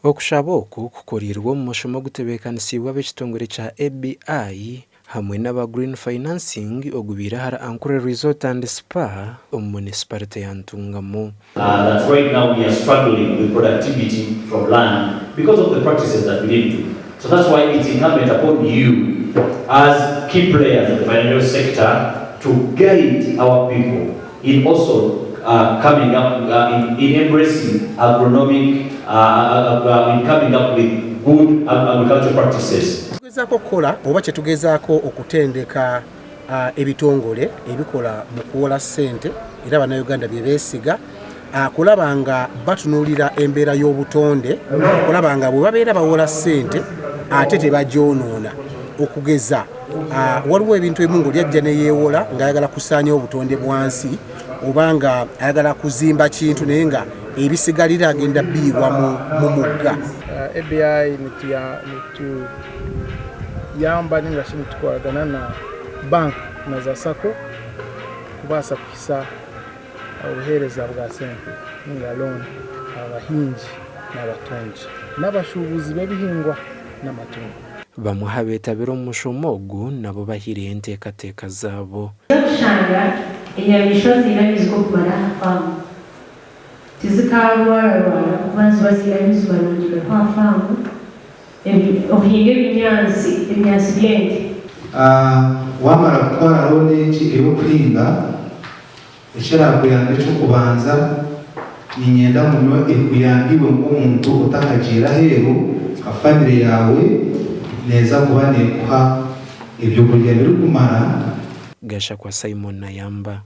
Okushaba oku kukoriirwe omu mushomo ogutebeekanisiibwe ab'ekitongore kya ABI hamwe n'aba Green Financing ogubaire ahari Ankure Resort and Spa omu munisiparite ya Ntungamo. That right now we are struggling with productivity from land because of the practices that we didn't do. So that's why it's incumbent upon you as key players in the financial sector to guide our people in also coming up in, in embracing agronomic, in coming up with good agricultural practices. Tugezaako okukola oba kyetugezaako okutendeka ebitongole ebikola mu kuwola ssente era bannayuganda bye beesiga kulaba nga batunuulira embeera y'obutonde okulaba nga bwe babeera bawola ssente ate tebagyonoona okugeza waliwo ebintu ebimu ng'oli ajja ne yeewola ng'ayagala kusaanya obutonde bwa nsi oba nga ayagala kuzimba kintu naye nga ebisigalira agenda biyiwa mu mugga. ABI nituyamba ninga shi nitukoragana na bank na za sacco kubaasa kuhisa obuheereza bwa sente ninga loan aha bahingi n'abatungi n'abashuubuzi b'ebihingwa n'amatungo. Bamwe aha beetabire omu mushomo ogu nabo bahaireyo enteekateeka zaabo. Oshanga enyamaishwa ziine amaizi g'okumara aha faamu. Tizikaarwararwara ahabw'okuba niziba ziine amaizi marungi gariho aha faamu. Ohinga ebinyaatsi, ebinyaatsi by'ente. Waamara kutwara looni egi ey'okuhinga, Ekiraakuyamba Eky'okubanza, niinyenda ngu nyowe ekuyambe iwe nk'omuntu otakagiire aheeru, nka famire yaawe neeza kuba neekuha eby'okurya birikumara. Gashakwa Simon Nayamba.